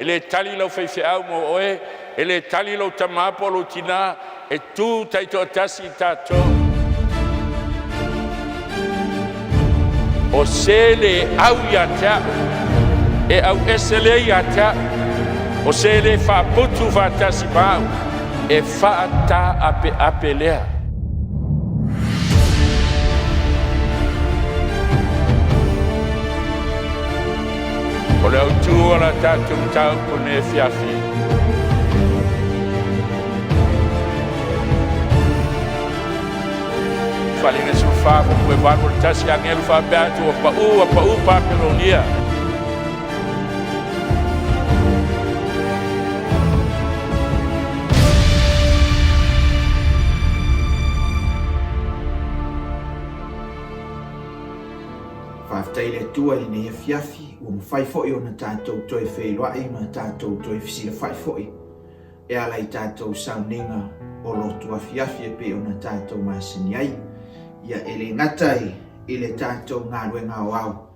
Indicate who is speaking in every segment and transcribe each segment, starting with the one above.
Speaker 1: E le tali lau faifeau mo oe, e le tali lou tama po o lou tina, e tu taitoatasi tatou. O se le au ia te a'u, e auese lea ia te a'u. O se le faaputu faatasi ma a'u, e faataapeape lea. O le autu o le tatou mataupu i lenei afiafi, Faaaliga 14 f 8, agelu faapea atu, “Ua pau, ua pau Papelonia!”
Speaker 2: Faafetai i le Atua i lenei afiafi ua mafai foi ona tatou toe feiloai ma tatou toe fesilafai foi e ala i tatou sauniga o lotu afiafi e pei ona tatou masani ai. Ia e le gata i le tatou galuega aoao,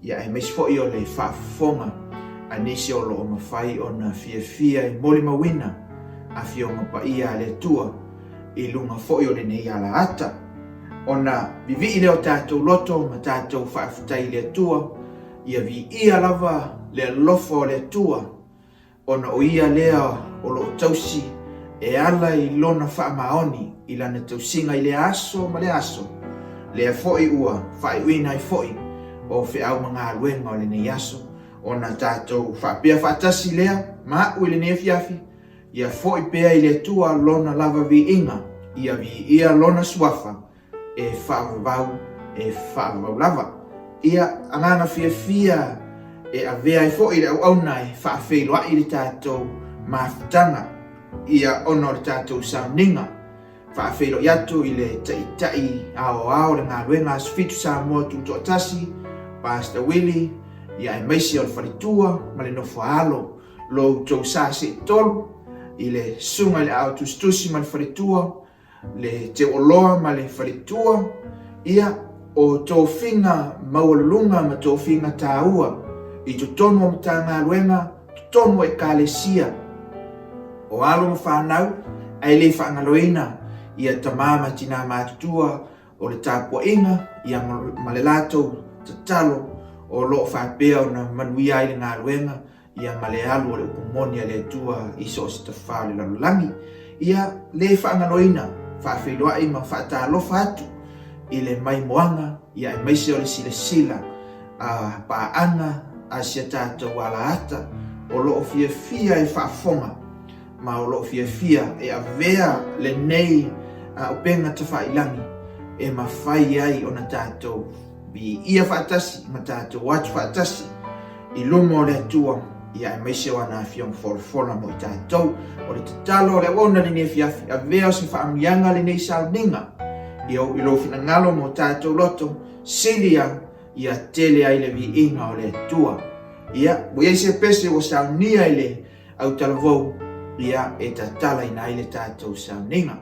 Speaker 2: ia aemaise foi o le faafofoga a nisi o lo o mafai ona fiafia e molimauina Afioga Paia a le Atua i luga foi o lenei alaata. Ona vivii lea o tatou loto ma tatou faafetai i le Atua, ia viia lava le alofa o le Atua, ona o Ia lea o lo o tausi e ala i Lona faamaoni i Lana tausiga i lea aso ma lea aso, lea foi ua faaiuina ai foi o feau ma galuega o lenei aso, ona tatou faapea faatasi lea ma a'u i lenei afiafi, ia foi pea i le Atua Lona lava viiga, ia viia Lona Suafa e faavavau, e faavavau lava. Ia agaga fiafia e avea ai foi le auauna e faafeiloai le tatou mafutaga, ia ona o le tatou sauniga. Faafeiloai atu i le Taitai Aoao o le Galuega Aso Fitu Samoa Tutoatasi, Pastor Willie, ia aemaise o le faletua ma le nofoaalo, lo outou sa seitolu i le susuga i le Aao Tusitusi ma le faletua, le teuoloa ma le faletua, ia, o tofiga maualuluga ma tofiga taua i totonu o Matagaluega, totonu o Ekalesia, o alo ma fanau, ae le faagaloina ia tama ma tina matutua o le tapuaiga ia ma le latou tatalo o lo o faapea ona manuia ai le galuega ia ma le alu o le upu moni a le Atua i so o se tafā o le lalolagi. Ia le faagaloina, faafeiloai ma faatalofa atu i le maimoaga ia aemaise o le silasila a paaga a si a tatou alaata o lo o fiafia e faafofoga ma o lo o fiafia e avea lenei upega tafailagi e mafai ai ona tatou viia faatasi ma tatou atu faatasi i luma o le Atua, ia aemaise o ana afioga folafola mo i tatou. O le tatalo o le auauna lenei afiafi, avea o se faamanuiaga lenei sauniga i ou i lou finagalo mo tatou loto, silia ia tele ai le viiga o le Atua. Ia, ua i ai se pese ua saunia i le autalavou, ia e tatalaina ai le tatou sauniga.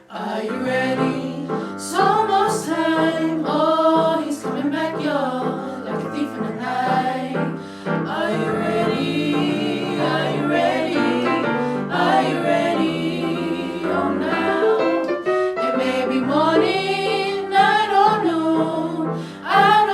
Speaker 3: Are you ready? It's almost time. Oh, he's coming back, y'all, like a thief in the night. Are you ready? Are you ready? Are you ready? Oh, now. It may be morning, night, or noon. I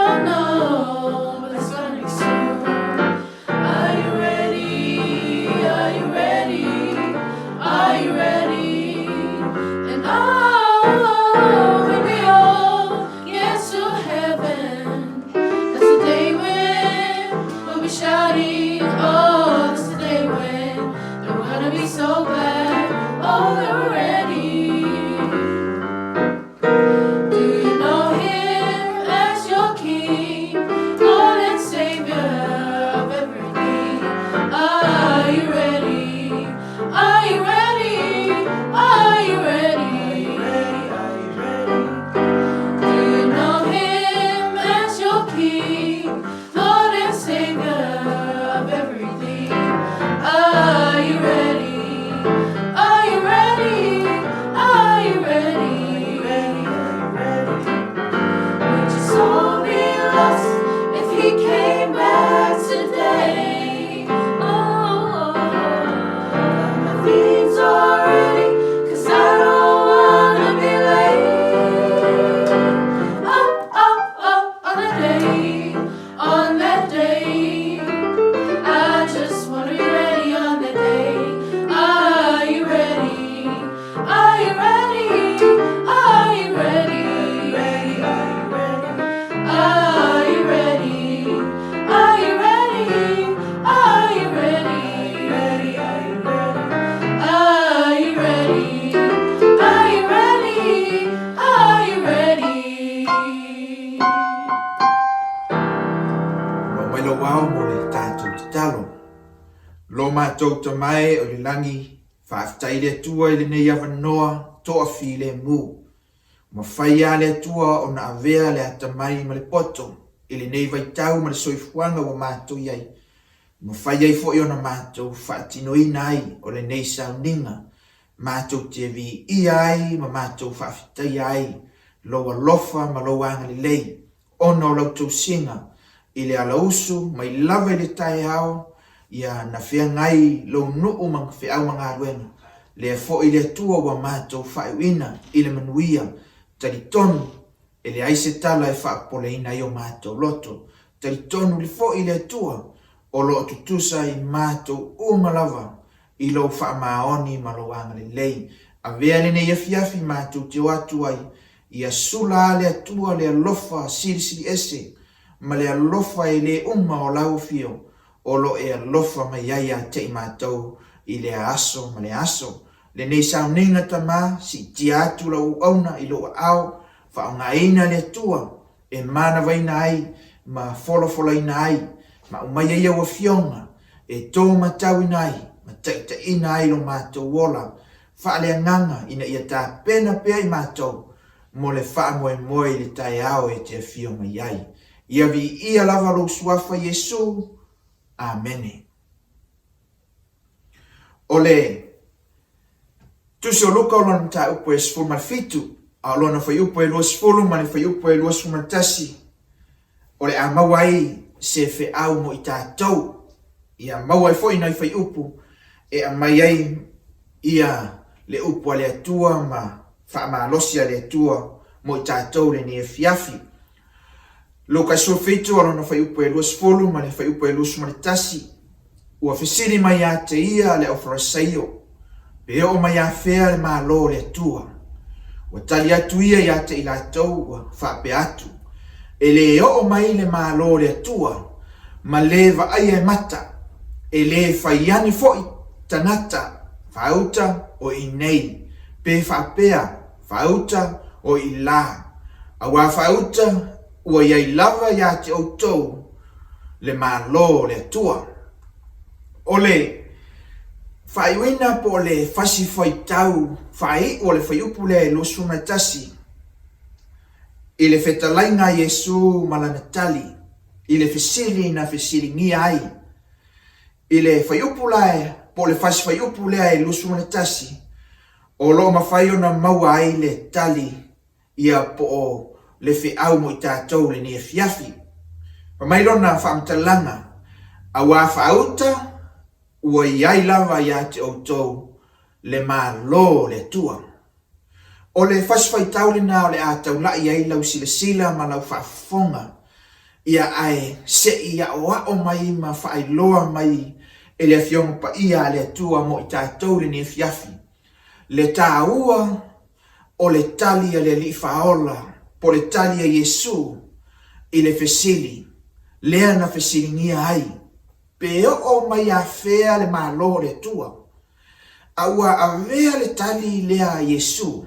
Speaker 2: matou Tama e o i le lagi, faafetai i le Atua i lenei avanoa toafilemu. Ua mafai lava le Atua ona avea le atamai ma le poto i lenei vaitau ma le soifuaga ua matou i ai, ua mafai ai foi ona matou faatinoina ai o lenei sauniga matou te viia ai ma matou faafetaia ai lou alofa ma lou agalelei ona o lau tausiga i le alausu mai lava i le taeao, ia na feagai lou nuu ma feau ma galuega, lea foi le Atua ua matou faaiuina i le manuia, talitonu e leai se tala e faapopoleina ai o matou loto, talitonu foi le Atua o lo o tutusa i matou uma lava i lou faamaoni ma lou agalelei. Avea lenei afiafi matou te o atu ai Ia sula a le Atua le alofa silisili ese ma le alofa e le uma o lau afio o lo e alofa mai ai ia te i matou i lea aso ma lea aso. Lenei sauniga Tama, siitia atu lau auauna i lou aao, faaaogaina le Atua e manavaina ai ma folafolaina ai ma aumai ai au afioga e tō matauina ai ma taitaiina ai lo matou ola faaleagaga ina ia tapena pea i matou mo le faamoemoe i le taeao e te afio mai ai. Ia viia lava lou Suafa Iesu. Amene. O le Tusi o Luka o lona mataupu e 17, a o lona fuaiupu e 20 ma le fuaiupu e 21, o le a maua ai se feau mo i tatou, ia maua ai foi nai fuaiupu e aumai ai ia le upu a le Atua ma faamalosi a le Atua mo i tatou lenei afiafi. Luka 17 o lona fuaiupu e 20 ma le fuaiupu e 21, ua fesili mai ia te ia le Aufarisaio, pe oo mai afea le Malo o le Atua. Ua tali atu ia ia te i latou ua faapea atu, E le oo mai le Malo o le Atua ma le vaaia e mata, e le fai ane foi tagata faauta o i nei, pe faapea faauta o i la, auā faauta ua i ai lava ia te outou le Malo o le Atua. O le faaiuina po o le fasi faitau faaiu o le fuaiupu lea e 21 i le fetalaiga a Iesu ma lana tali i le fesili na fesiligia ai i le fuaiupu la po o le fasi fuaiupu lea e 21 o lo o mafai ona maua ai le tali ia po o le feau mo i tatou lenei afiafi. Fai mai lona faamatalaga, Auā faauta ua i ai lava ia te outou le Malo o le Atua. O le fasi faitau lena o le a taulai ai lau silasila ma lau faafofoga, ia ae se i aoao mai ma faailoa mai e le Afioga Paia a le Atua mo i tatou lenei afiafi, le taua o le tali a le Alii Faaola po o le tali a Iesu i le fesili lea na fesiligia ai, Pe oo mai afea le Malo o le Atua? A ua avea le tali lea a Iesu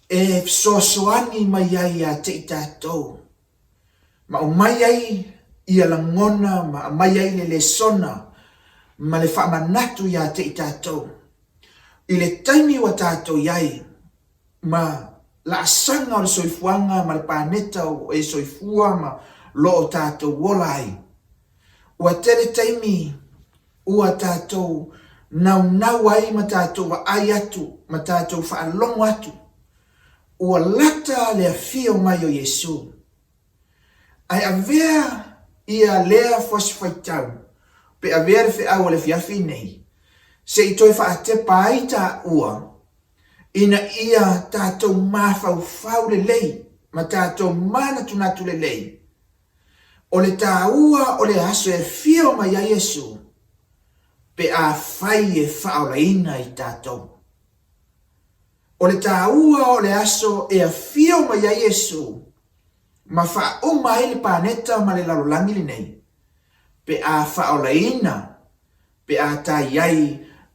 Speaker 2: e fesoasoani mai ai ia te i tatou, ma aumai ai ia lagona ma aumai ai le lesona ma le faamanatu ia te i tatou i le taimi ua tatou i ai ma laasaga o le soifuaga ma le paneta ua e soifua ma lo o tatou ola ai. Ua tele taimi ua tatou naunau ai ma tatou vaai atu ma tatou faalogo atu ua lata le afio mai o Iesu. Ae avea ia lea fuasi faitau pe avea le feau o le afiafi nei se i toe faatepa ai taua ina ia tatou mafaufau lelei ma tatou manatunatu lelei O le taua o le aso e afio mai ai Iesu, pe afai e faaolaina i tatou. O le taua o le aso e afio mai ai Iesu ma faauma ai le paneta ma le lalolagi lenei, pe a faaolaina pe a tai ai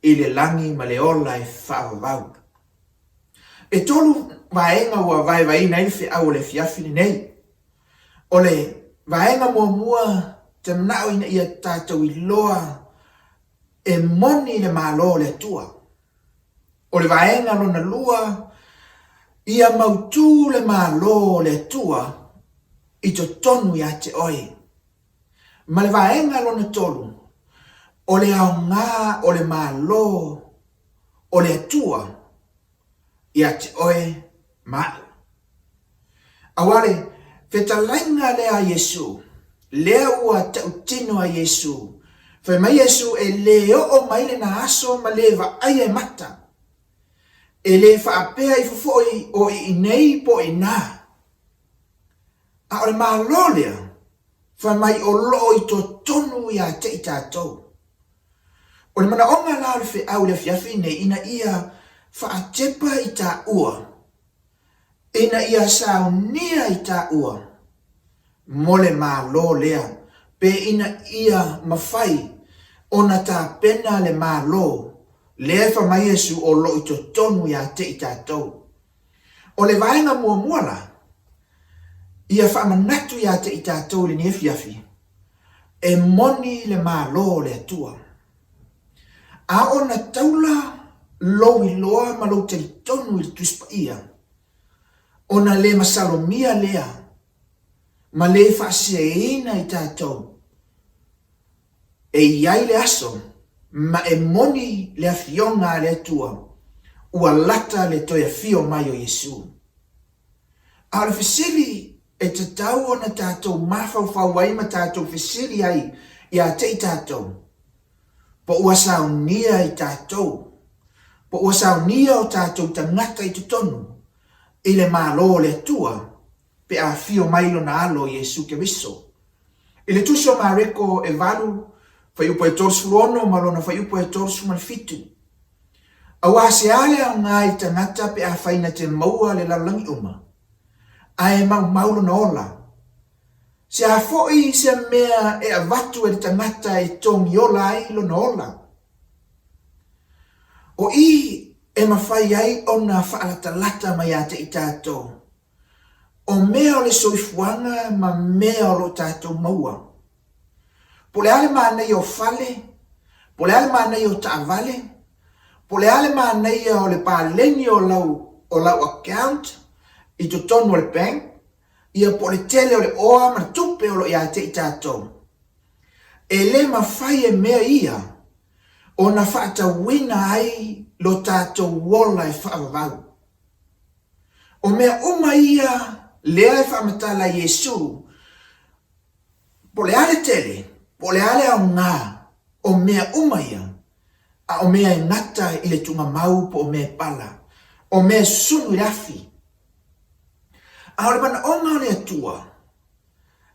Speaker 2: i le lagi ma le ola e faavavau. E tolu vaega ua vaevaeina ai le feau o le afiafi lenei. O le vaega muamua, te manao ina ia tatou iloa. e moni le Malo o le Atua. O le vaega lona lua, ia mautū le Malo o le Atua i totonu ia te oe. Ma le vaega lona tolu, o le aoga o le Malo o le Atua ia te oe ma aʻu. Aua le fetalaiga lea a Iesu, lea ua tautino a Iesu, fai mai Iesu e le oo mai lena aso ma le vaaia e mata. E le faapea ifo foi o i inei po o inā. A o le Malo lea, fai mai o loo i totonu ia te i tatou. O le manaoga la o le feau i le afiafi nei ina ia faatepa i taua, ina ia saunia i taua mo le Malo lea pe ina ia mafai ona tapena le Malo lea e fai mai Iesu o lo i totonu ia te i tatou. O le vaega muamua la, ia faamanatu ia te i tatou i lenei afiafi, e moni le Malo o le Atua. A ona taula lou iloa ma lou talitonu i le Tusi Paia, ona le masalomia lea ma le faaseseina i tatou, e i ai le aso ma e moni le Afioga a le Atua ua lata le toe afio mai o Iesu. A o le fesili e tatau ona tatou mafaufau ai ma tatou fesili ai ia te i tatou, po ua saunia i tatou, po ua saunia o tatou tagata i totonu i le Malo o le Atua pe a afio mai Lona Alo Iesu Keriso. I le Tusi o Mareko e 8, fuaiupu e 36 ma lona fuaiupu e 37, Aua se a le aoga i tagata pe afai na te maua le lalolagi uma, ae maumau lona ola? Se a foi se mea e avatu e le tagata e togiola ai lona ola? O i e mafai ai ona faalatalata mai ia te i tatou, o mea o le soifuaga ma mea o lo o tatou maua. Po o le a le manaia o fale, po o le a le manaia o taavale, po o le a le manaia o le paleni o lau, o lau account i totonu o le bank, ia po o le tele o le oa ma le tupe o lo o ia te i tatou. E le mafai e mea ia ona faatauina ai lo tatou ola e faavavau. O mea uma ia lea e faamatala e Iesu, po o le a le tele, po o le a le aoga o mea uma ia, a o mea e gata i le tuugamau po o mea e pala, o mea e sunu i le afi. A o le manaoga o le Atua,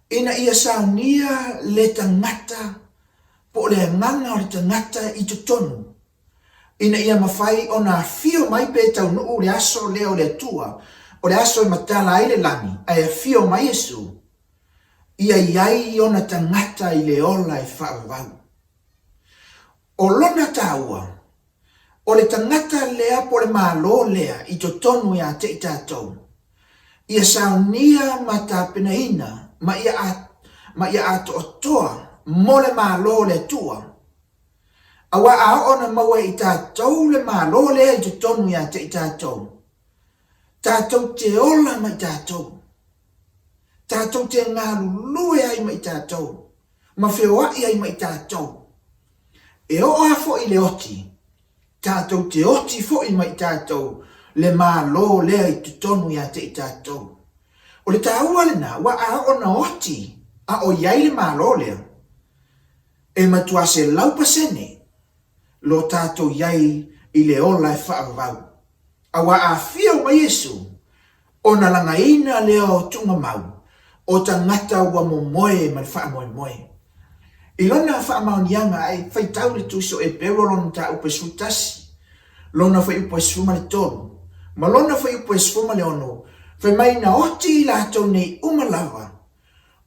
Speaker 2: ina ia saunia le tagata po o le agaga o le tagata i totonu, ina ia mafai ona afio mai pe taunuu le aso lea o le Atua, o le aso e matala ai le lagi, ae afio mai Iesu, ia i ai ona tagata i le ola e faavavau. O lona taua, o le tagata lea po o le Malo lea i totonu ia te i tatou, ia saunia ma tapenaina ma ia ma ia atoatoa mo le Malo o le Atua, Aua a oo ona maua e i tatou le Malo lea i totonu ia te i tatou, tatou te ola ma i tatou, tatou te galulue ai ma i tatou, ma feoai ai ma i tatou. E oo lava foi i le oti, tatou te oti foi ma i tatou le Malo lea i totonu ia te i tatou. O le taua lena, aua a oo ona oti a o i ai le Malo lea, E matua 100% lo tatou i ai i le ola e faavavau. Aua a afio mai Iesu, ona lagaina lea o tuugamau o tagata ua momoe ma le faamoemoe. I lona faamaoniaga ae faitau le Tusi o Eperu o lona mataupu e 11, lona fuaiupu e 13, ma lona fuaiupu e 16, fai mai na oti i latou nei uma lava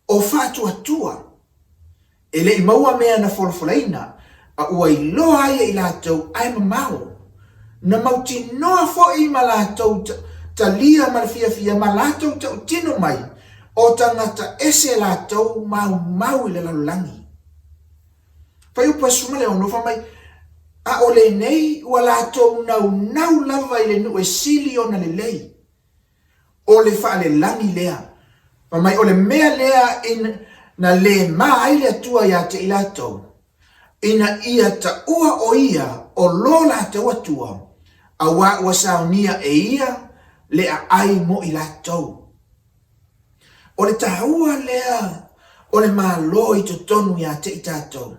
Speaker 2: o faatuatua E le i maua mea na folafolaina, a ua iloa ai e i latou ae mamao. Na mautinoa foi ma latou talia ma le fiafia ma latou tautino mai, o tagata ese latou maumau i le lalolagi. Fuaiupu e 16, fai mai. A o lenei ua latou naunau lava i le nuu e sili ona lelei, o le faalelagi lea. Fai mai o le mea lea na le ma ai le Atua ia te i latou, ina ia taua o Ia o lo latou Atua, auā ua saunia e Ia le aai mo i latou. O le taua lea o le Malo i totonu ia te i tatou.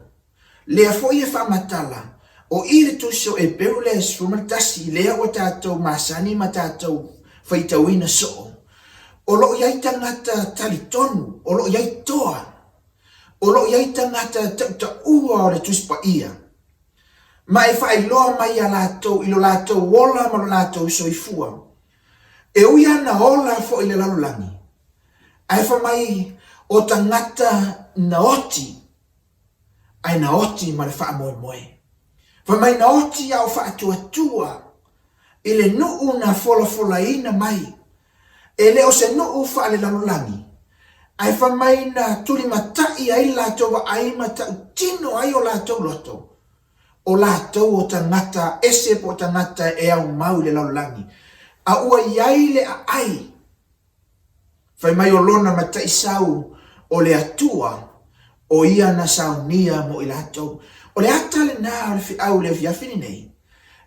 Speaker 2: Lea foi e faamatala, o i le Tusi o Eperu lea e 11 lea ua tatou masani ma tatou faitauina soo, o lo o i ai tagata talitonu, o lo o i ai toa, o lo o i ai tagata tautaua o le Tusi Paia, ma e faailoa mai iā latou i lo latou ola ma lo latou soifua. E ui lava na ola foi le lalolagi, ae fai mai o tagata na oti ae na oti ma le faamoemoe. Fai mai na oti a o faatuatua i le nuu na folafolaina mai, e le o se nuu faalelalolagi, ae fai mai na tulimatai ai le latou vaai ma tautino ai o latou loto, o latou o tagata ese po o tagata e aumau i le lalolagi, a ua i ai le aai. Fai mai o lona mataisau o le Atua, o ia na saunia mo i latou. O le ata lena o le feau i le afiafi lenei,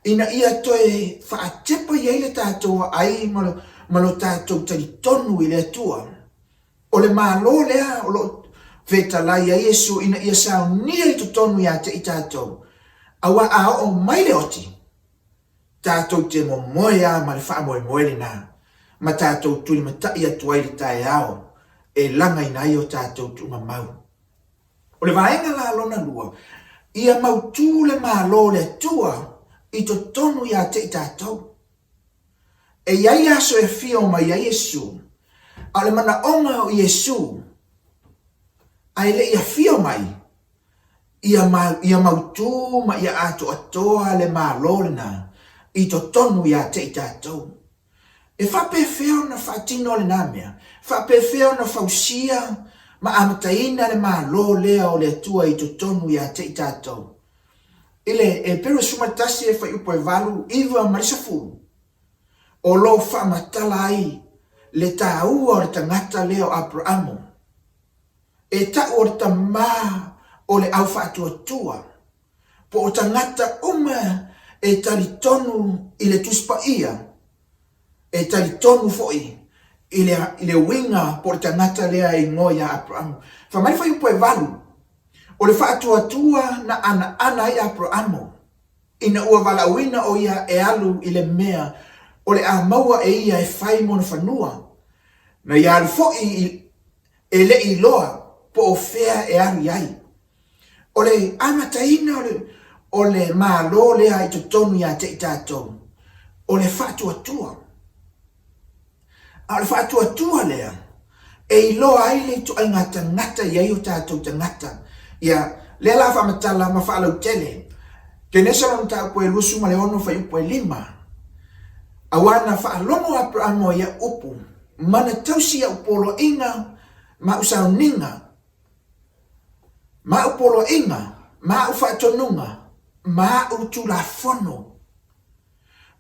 Speaker 2: ina ia toe faatepa i ai le tatou aai ma lo tatou talitonu i le Atua. O le Malo lea o lo o fetalai ai Iesu ina ia saunia i totonu ia te i tatou, aua a oo mai le oti, Tatou te momoe lava ma le faamoemoe lena, ma tatou tulimatai atu ai i le taeao e lagaina ai o tatou tuugamau. O le vaega la lona lua, ia mautū le Malo o le Atua i totonu ia te i tatou. E i ai aso e afio mai ai Iesu, a o le manaoga o Iesu, a e le i afio mai, Ia ia mautū ma ia atoatoa le Malo lena i totonu ia te i tatou. E faapefea ona faatino lena mea? Faapefea ona fausia ma amataina le Malo lea o le Atua i totonu ia te i tatou? I le Eperu e 11 e fuaiupu e 8, 9 ma le 10, o lo o faamatala ai le taua o le tagata lea o Aperamo. E tau o le tamā o le au faatuatua, po o tagata uma e talitonu i le Tusi Paia, e talitonu foi i le, i le uiga po o le tagata lea e igoa ia Aperamo. Fai mai le fuaiupu e 8, O le faatuatua na anaana ai Aperamo, ina ua valaauina o ia e alu i le mea o le a maua e ia e fai mona fanua, na ia alu foi i, e le i iloa po o fea e alu i ai. O le amataina o le, o le Malo lea i totonu ia te i tatou, o le faatuatua. A o le faatuatua lea, e iloa ai le ituaiga tagata i ai o tatou tagata. Ia, lea la faamatala ma faalautele. Kenesa lona mataupu e 26 fuaiupu e 5. Auā na faalogo Aperamo i au upu, ma na tausi i au poloaiga ma au sauniga, ma au poloaiga, ma au faatonuga, ma au tulafono.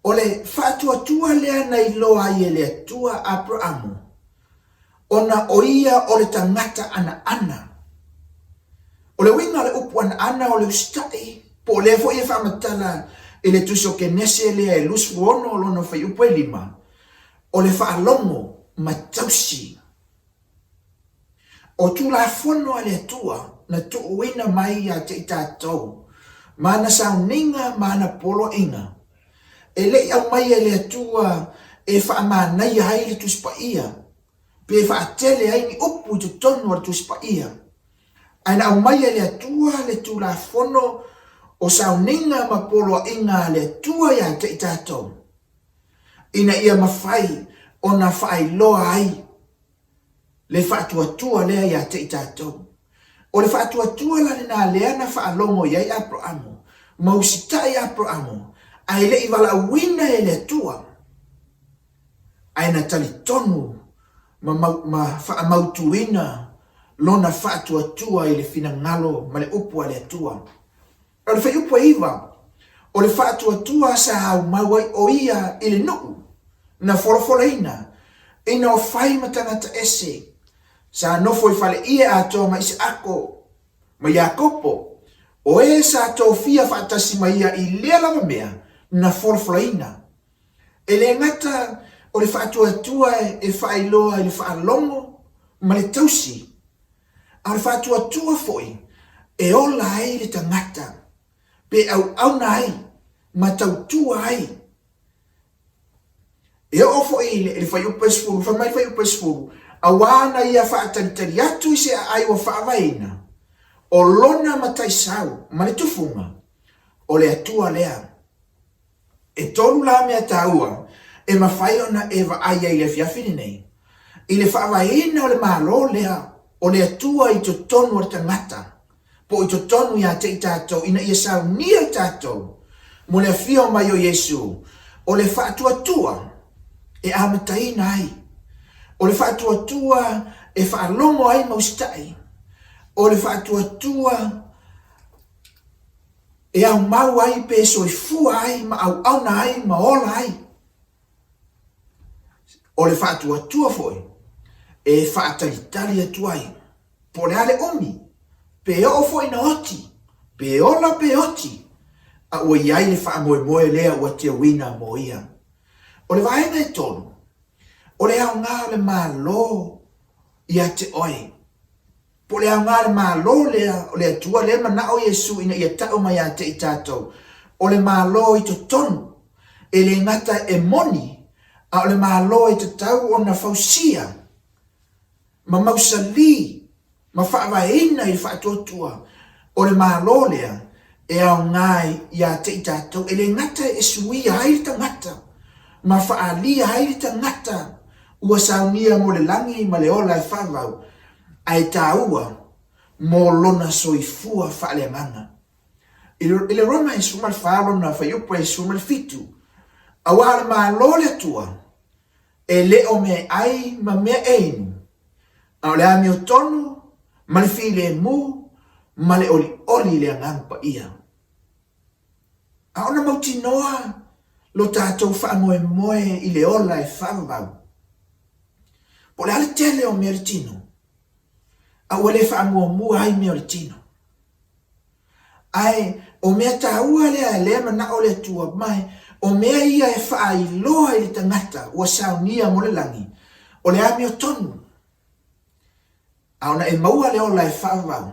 Speaker 2: O le faatuatua lea na iloa ai e le Atua Aperamo, ona o ia o le tagata anaana. O le uiga o le upu anaana o le usitai, po o lea foi e faamatala i le Tusi o Kenese lea e 26 lona fuaiupu e 5, o le faalogo ma tausi. O Tulafono a le Atua na tuuina mai ia te i tatou, ma ana sauniga ma ana poloaiga, e le i aumaia e le Atua e faamanaia ai le Tusi Paia, pe faatele ai ni upu i totonu o le Tusi Paia, ae na aumaia e le Atua le Tulafono o sauniga ma poloaiga a le Atua ia te i tatou, ina ia mafai ona faailoa ai le faatuatua lea ia te i tatou. O le faatuatua la lena lea na faalogo i ai Aperamo, ma usitai Aperamo, ae le i valaauina e le Atua, ae na talitonu ma, ma faamautuina lona faatuatua i le finagalo ma le upu a le Atua. O le fuaiupu e 9, O le faatuatua sa aumau ai o ia i le nuu na folafolaina ina o fai ma tagata ese sa nofo i faleie atoa ma Isaako ma Iakopo, o e sa tofia faatasi ma ia i lea lava mea na folafolaina. E le gata o le faatuatua e faailoa i le faalogo ma le tausi, a o le faatuatua foi e ola ai le tagata, pe auauna ai ma tautua ai. E oo foi i le fuaiupu e 10, fai mai le fuaiupu e 10, Auā na ia faatalitali atu i se aai ua faavaeina, o lona mataisau ma le tufuga, o le Atua lea. E tolu la mea taua e mafai ona e vaai ai i le afiafi lenei, i le faavaeina o le Malo lea o le Atua i totonu o le tagata, po o i totonu ia te i tatou ina ia saunia i tatou mo le afio mai o Iesu, o le faatuatua e amataina ai, o le faatuatua e faalogo ai ma usitai, o le faatuatua e aumau ai pe soifua ai ma auauna ai ma ola ai. O le faatuatua foi e faatalitali atu ai, po o le a le umi, pe oo foi ina oti, pe ola pe oti, a ua i ai le faamoemoe lea ua teuina mo ia. O le vaega e tolu, o le aoga o le Malo ia te oe. Po o le aoga o le Malo lea o le Atua lea e manao Iesu ina ia tau mai ia te i tatou, o le Malo i totonu, e le gata e moni, a o le Malo e tatau ona fausia ma mausali ma faavaeina i le faatuatua, o le Malo lea e aoga ia te i tatou, e le gata e suia ai le tagata ma faaalia ai le tagata ua saunia mo le lagi ma le ola e faavau, ae taua mo lona soifua faaleagaga. I le Roma e 14 lona fuaiupu e 17, Auā o le Malo o le Atua, e le o mea e ʻai ma mea e inu, a o le amiotonu ma le filemu ma le ʻoliʻoli i le Agaga Paia. A ona mautinoa lo tatou faamoemoe i le ola e faavavau, po o le a le tele o mea o le tino, a ua le faamuamua ai mea o le tino. Ae o mea taua lea lea manao le Atua mai, o mea ia e faailoa i le tagata ua saunia mo le lagi, o le amiotonu. A ona e maua le ola e faavavau,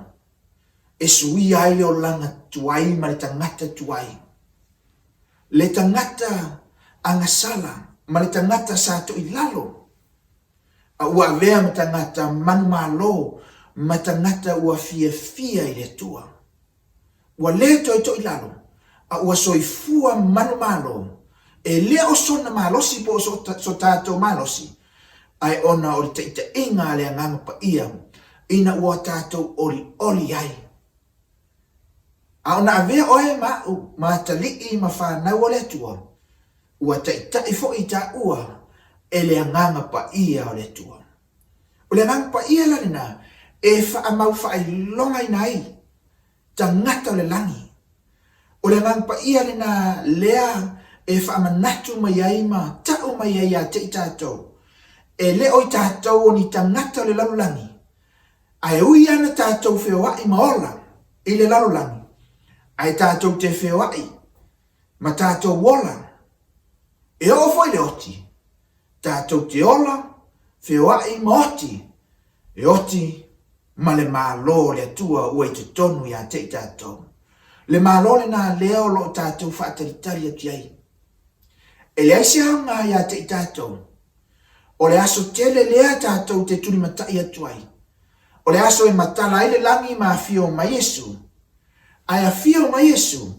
Speaker 2: e suia ai le olaga tuai ma le tagata tuai, le tagata agasala ma le tagata sa toilalo, a ua avea ma tagata manumalo ma tagata ua fiafia i le Atua. Ua le toe toilalo, a ua soifua manumalo, e le o sona malosi po o so tatou malosi, ae ona o le taitaiga a le Agaga Paia ina ua tatou olioli ai. A ona avea oe ma aʻu, ma atalii ma fanau o le Atua, ua taitai foi i taua e le Agaga Paia o le Atua. O le Agaga Paia la lena e faamau faailogaina ai tagata o le lagi. O le Agaga Paia lena lea e faamanatu mai ai ma tau mai ai ia te i tatou, e le o i tatou o ni tagata o le lalolagi, ae ui ana tatou feoai ma ola i le lalolagi, ae tatou te feoai ma tatou ola. E oo foi le oti, tatou te ola, feoai ma oti, e oti ma le Malo o le Atua ua i totonu ia te i tatou. Le Malo lena lea o lo o tatou faatalitali atu i ai. E leai se aoga ia te i tatou. O le aso tele lea tatou te tulimatai atu ai. O le aso e matala ai le lagi ma afio mai Iesu. Ae afio mai Iesu,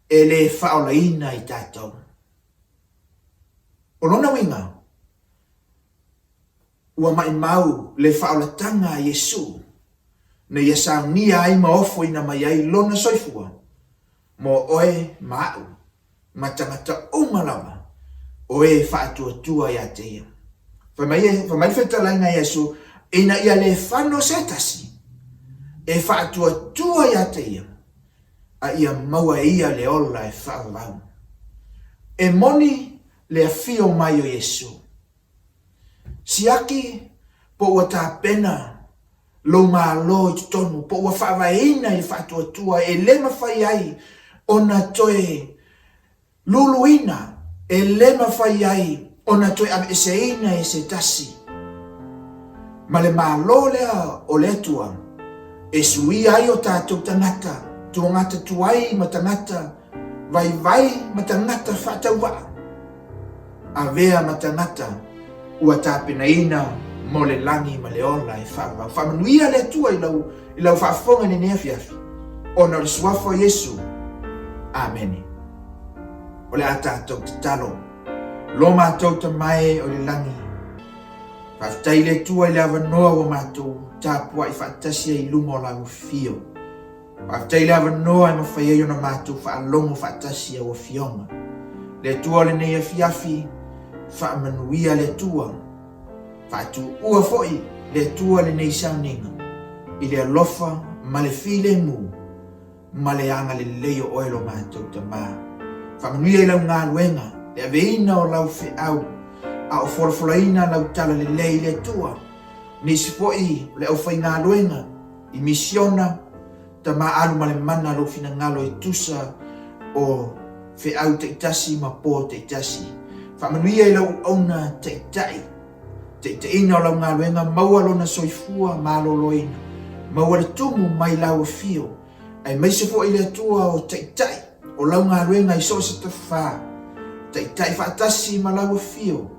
Speaker 2: e le faaolaina i tatou. O lona uiga, ua maimau le faaolataga a Iesu na ia saunia ai ma ofoina mai ai lona soifua mo oe ma aʻu ma tagata uma lava o e faatuatua ia te ia. Fai mai, fai mai le fetalaiga a Iesu, ina ia le fano se tasi e faatuatua ia te ia. a ia maua e ia le ola e faavavau. E moni le afio mai o Iesu. Siaki po ua tapena lou Malo i totonu, po ua faavaeina i le faatuatua e le mafai ai ona toe luluina, e le mafai ai ona toe aveeseina e se tasi. Ma le Malo lea o le Atua e suia ai o tatou tagata tuagata tuai ma tagata vaivai ma tagata faatauvaa. Avea ma tagata ua tapenaina mo le lagi ma le ola e faavavau. Faamanuia le Atua i lau, i lau faafofoga i lenei afiafi, ona o le suafa o Iesu. Amene. O le a tatou tatalo. Lo matou Tama e o i le lagi, faafetai i le Atua i le avanoa ua matou tapuai faatasi ai i luma o lau afio. Faafetai i le avanoa e mafai ai ona matou faalogo faatasi i au Afioga. Le Atua o lenei afiafi, faamanuia le Atua. Faatuua foi le Atua lenei sauniga i le alofa ma le filemu ma le agalelei o Oe lo matou Tama. Faamanuia i lau galuega, le aveina o lau feau, a o folafolaina lau talalelei i le Atua. Nisi foi o le aufaigaluega i misiona, tama alu ma le mana lou finagalo e tusa o feau taitasi ma po taitasi. Faamanuia i lau auauna taitai, taitaiina o lau galuega, maua lona soifua maloloina, maua le tumu mai lau afio, aemaise foi le Atua o taitai o lau galuega i so o se tafā, taitai faatasi ma lau afio,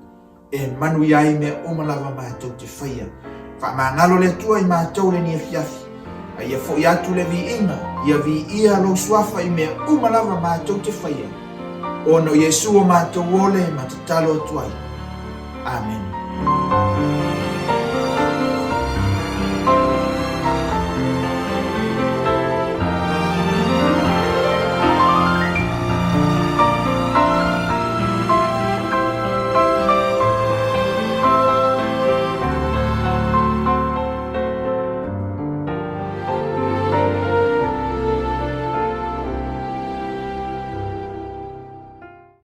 Speaker 2: E manuia ai mea uma lava matou te faia. Faamagalo le Atua i matou lenei afiafi, a ia foi atu le viiga, ia viia lou suafa i mea uma lava matou te faia, ona o Iesu o matou ole ma tatalo atu ai. Amene.